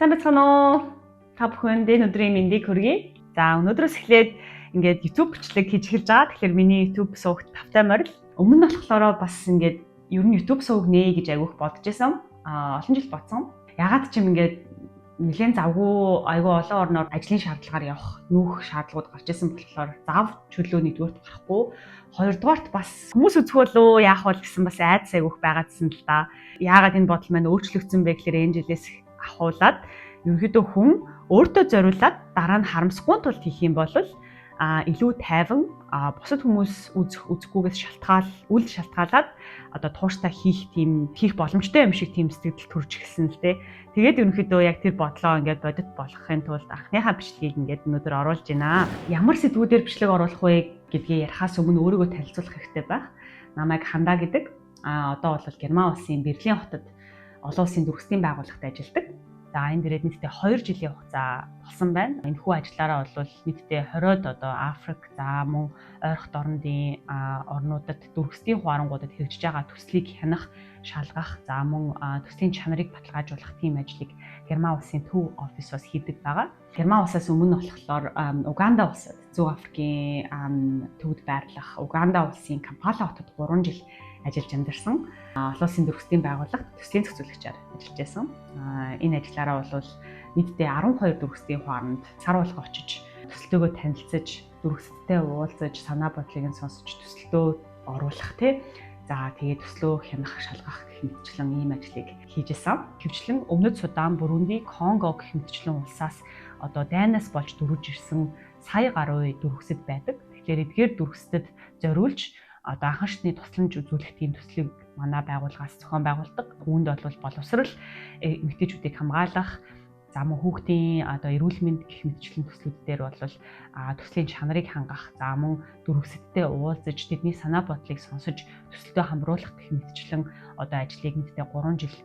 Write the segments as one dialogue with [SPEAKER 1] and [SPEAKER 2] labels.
[SPEAKER 1] Сайн байцгаана уу? Та бүхэнд энэ өдрийн мэндийг хүргэе. За, өнөөдрөөс эхлээд ингээд YouTube бичлэг хийж эхэлж байгаа. Тэгэхээр миний YouTube сувагт тавтай морил. Өмнө нь болохоор бас ингээд ер нь YouTube суваг нээ гэж айгүйх бодож исэн. Олон жил бодсон. Ягаад ч юм ингээд нэлээд завгүй, айгүй олон орноор ажлын шаардлагаар явах, нүүх шаардлагууд гарч исэн болохоор зав чөлөө нэгдүгээрт гарахгүй. Хоёрдугаарт бас хүмүүс үзэх болов, яах бол гэсэн бас айдас айгүйх байгаадсан л да. Яагаад энэ бодол маань өөрчлөгдсөн бэ гэхээр энэ жилээс ахуулаад ерөнхийдөө хүн өөртөө зориулаад дараа нь харамсахгүй тулд хийх юм бол илүү тайван, бусад хүмүүс үзэх үзэхгүйгээс шалтгаал үл шалтгаалаад одоо тууштай хийх, тийм хийх боломжтой юм шиг тийм сэтгэл төрж эхэлсэн л дээ. Тэгээд ерөнхийдөө яг тэр бодлоо ингээд бодит болгохын тулд анхныхаа бичлэгийг ингээд өнөөдөр оруулж байна. Ямар сэдвүүдээр бичлэг оруулах вэ гэдгийг ярихаас өмнө өөрийгөө танилцуулах хэрэгтэй байх. Намайг Хандаа гэдэг. Одоо бол Герман улсын Берлин хотод олон улсын дүрхсдийн байгууллагад ажилладаг. За, энэ дээрээ нийтдээ 2 жилийн хугацаа болсон байна. Энэхүү ажиллаараа бол нийтдээ 20-од одоо Африк, за мөн ойрхот орнодын орнуудад дүрхсдийн хуарангуудад хэрэгжиж байгаа төслийг хянах, шалгах, за мөн төслийн чанарыг баталгаажуулах тийм ажлыг Герман улсын төв офисоос хийдэг байгаа. Герман улсаас өмнө болохоор Уганда улсад, Зүүн Африкийн төвд байрлах Уганда улсын Кампала хотод 3 жил ажиллаж амьдарсан. Олон улсын дүрхсдийн байгууллагт төслийн зохицуулагчаар ажиллаж байсан. Энэ ажиллаараа бол нийтдээ 12 дүрхсдийн хуаранд сар болго очиж төсөлтөөгөө танилцаж, дүрхсдтэй уулзаж, санаа бодлыг нь сонсож, төсөлтөө оруулах тий. За, тэгээд төслөө хянах, шалгах гэх мэтчлэн ийм ажлыг хийж исэн. Хөвчлэн Өмнөд Судан, Бурунди, Конго гэх мэтчлэн улсаас одоо дайнаас болж дөрвж ирсэн сая гаруй дүрхсэд байдаг. Тэгэхээр эдгээр дүрхсдэд зориулж одоо анхан шатны тусламж үзүүлэх тийм төслийг манай байгууллагаас зохион байгуулдаг. Үүнд бол боловсрал, эмэгтэйчүүдийг хамгаалах, за мөн хүүхдийн одоо эрүүл мэнд гэх мэтчлэн төслүүд дээр бол төслийн чанарыг хангах, за мөн дүрхсэдтэй уулзаж, тэдний санаа бодлыг сонсож, төсөлтөө хамруулах гэх мэтчлэн одоо ажлыг нийтдээ 3 жил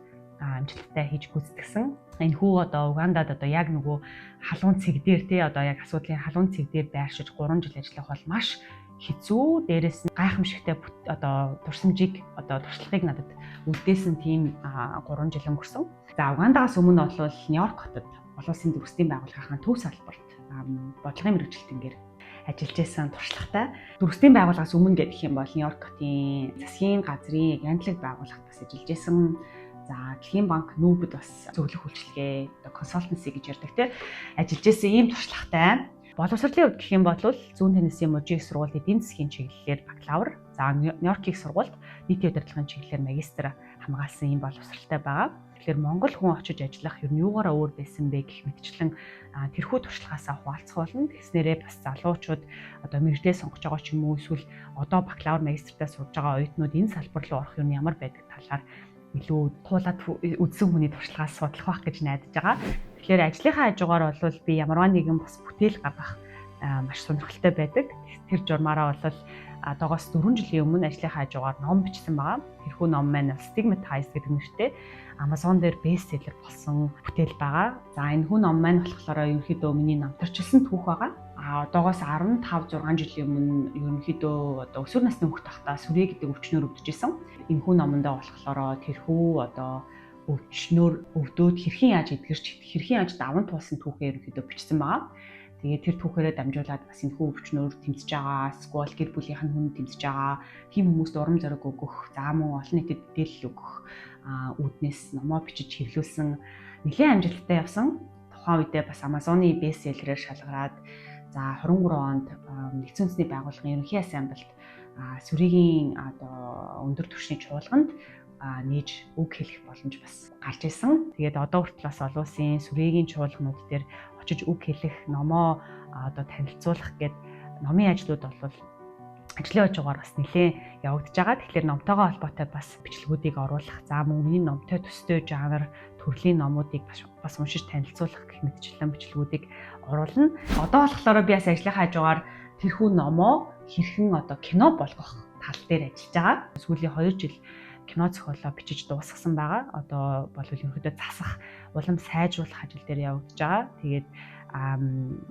[SPEAKER 1] амжилттай хийж гүйцэтгэсэн. Энэ хүү одоо Угандад одоо яг нөгөө халуун цэг дээр тий, одоо яг асуудлын халуун цэг дээр байршиж 3 жил ажиллах бол маш хэцүү. Дээрээс нь гайхамшигтай одоо турсамжийг, одоо туршлагыг надад үлдээсэн тийм 3 жил өнгөрсөн. За, Угандагаас өмнө бол Нью-Йорк хотод олон улсын дүрсдийн байгууллагын төв салбарт бодлогын мэргэжилтэнгээр ажиллаж байсан туршлагатай. Дүрсдийн байгууллагаас өмнө гэх юм бол Нью-Йорк хотын засгийн газрын агентлаг байгууллагт бас ажиллаж байсан. За, Дэлхийн банк нүүбэд бас зөвлөх үйлчилгээ, одоо consultancy гэж ярьдаг те, ажиллаж байсан ийм туршлагатай. Боловсролын хувьд гэх юм бол Зүүн Теннессийн мужийн их сургуульд эдийн засгийн чиглэлээр бакалавр, за Нью-Йоркийн их сургуульд нийтийн удирдлагын чиглэлээр магистр хамгаалсан ийм боловсралтай байгаа. Тэгэхээр Монгол хүн очиж ажиллах ер нь юугаараа өөр байсан бэ гэх мэтчлэн тэрхүү туршлагаасаа хуваалцах болно. Тэгснээрээ бас залуучууд одоо мэргэжлээ сонгож байгаа ч юм уу, эсвэл одоо бакалавр, магистртаа сурж байгаа оюутнууд энэ салбар руу орох юм ямар байдаг талаар илүү туулаад үзсэн хүний туршлагаас судлах байх гэж найдаж байгаа. Тэгэхээр ажлынхаа хажуугаар бол би ямарваа нэгэн бас бүтээл гаргах маш сонирхолтой байдаг. Тэр журмаараа бол одоогоос 4 жилийн өмнө ажлынхаа хажуугаар ном бичсэн байгаа. Тэрхүү ном маань Stigmatized гэдэг нэртэй Amazon дээр бестселлер болсон бүтээл байгаа. За, энэ хүн ном маань болохоор ерөнхийдөө миний намтарчилсан түүх байгаа. Одоогоос 15 6 жилийн өмнө ерөнхийдөө одоо өсвөр насны хүүхэд байхдаа сүрээ гэдэг өвчнөр өвдөж исэн. Энэ хүн номондоо болохоор тэрхүү одоо өвчнөр өвдөөд хэрхэн яаж эдгэрч, хэрхэн яаж даван туулсан түүхээ ерөнхийдөө бичсэн байгаа. Тэгээд тэр түүхээрээ дамжуулаад бас энэ хүү өвчнөр тэмцэж байгаа, эсвэл гэр бүлийнх нь хүн тэмцэж байгаа тийм хүмүүст урам зориг өгөх, за мөн олон нийтэд мэдээлэл өгөх үүднээс номоо бичиж хэвлүүлсэн, нэлээд амжилттай явсан. Тухайн үедээ бас Amazon-ы бестселлерээр шалгараад, за 23 онд Нэгдсэн Үндэсний байгууллагын ерөнхий ассамблд сүрийн одоо өндөр түвшний чуулганд нээж үг хэлэх боломж бас гарч исэн. Тэгээд одоо хүртэл бас олон улсын сүрээгийн чуулганууд дээр очиж үг хэлэх, номоо одоо танилцуулах гээд номын ажлууд бол ажлын хажуугаар бас нэлээд явагдаж байгаа. Тэгэхээр номтойгоо холбоотой бас бичлэгүүдийг оруулах, за мөн миний номтой төстэй жанр төрлийн номуудыг бас уншиж танилцуулах гэх мэтчлэн бичлэгүүдийг оруулна. Одоо болохоор би бас ажлынхаа хажуугаар тэрхүү номоо хэрхэн одоо кино болгох тал дээр ажиллаж байгаа. Сүүлийн 2 жил кино зохиолоо бичиж дуусгасан байгаа. Одоо бол ерөнхийдөө засах, улам сайжруулах ажил дээр явагдаж байгаа. Тэгээд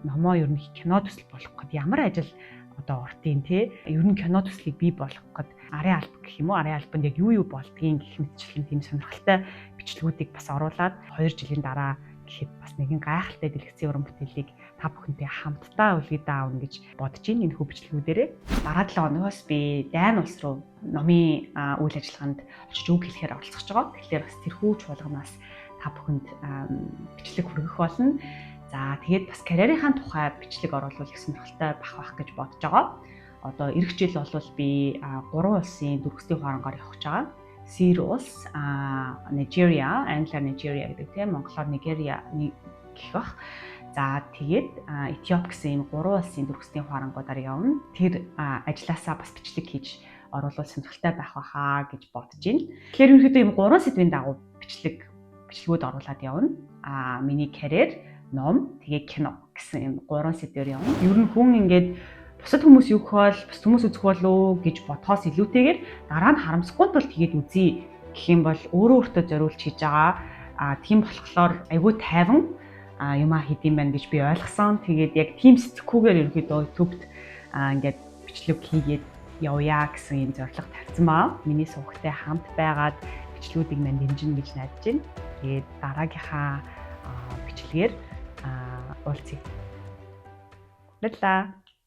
[SPEAKER 1] номоо ер нь кино төсөл болгох гээд ямар ажил одоо ортын те, ер нь кино төслийг бий болгох гээд арын алба гэх юм уу, арын албанд яг юу юу болдгийг гэх мэтчлэн тийм сонирхолтой бичлэгүүдийг бас оруулаад 2 жилийн дараа гэхэд бас нэгэн гайхалтай дэлгэцийн уран бүтээлийг та бүхэнтэй хамтдаа үлгэдэ аавна гэж бодож байна энэ хүү бичлэгүүдээрээ. Дараа 7 хоногоос би Дани улс руу номын үйл ажиллагаанд очиж үг хэлэхээр оролцож байгаа. Тэгэхээр бас тэрхүү чуулганаас та бүхэнд бичлэг хүргэх болно. За, тэгээд бас карьерийнхаа тухай бичлэг оруулах их сонирхолтой байх гэж бодож байгаа. Одоо ирэх жил бол би гурван улсын дүрхсдийн хуарангаар явах гэж байгаа. Сир улс, Nigeria, англиар Nigeria гэдэг тийм, монголоор Нигерия гэх бах. За, тэгээд Этиоп гэсэн ийм гурван улсын дүрхсдийн хуарангуудаар явна. Тэр ажлаасаа бас бичлэг хийж оруулах сонирхолтой байх байхаа гэж бодож байна. Тэгэхээр ерөнхийдөө ийм гурван сэдвийн дагуу бичлэгүүд оруулаад явна. Миний карьер, ном, тэгээ кино гэсэн юм гурван сэдвээр явна. Ер нь хүн ингээд бусад хүмүүс юу гэх бол, бусад хүмүүс үзэх болов гэж бодхоос илүүтэйгээр дараа нь харамсахгүй тул тэгээд үзье гэх юм бол өөрөө өөртөө зориулж хийж байгаа. Тийм болохоор айгүй тайван юмаа хийдэм байна гэж би ойлгосон. Тэгээд яг тийм сэтгхүүгээр ерөнхийдөө YouTube-т ингээд бичлэг хийгээд явъя гэсэн юм зорилго тавьсан баа. Миний сувагтай хамт байгаад бичлэгүүдийг мань дэмжинэ гэж найдаж байна. Тэгээд дараагийнхаа бичлэгээр уулзъя. Баярлалаа.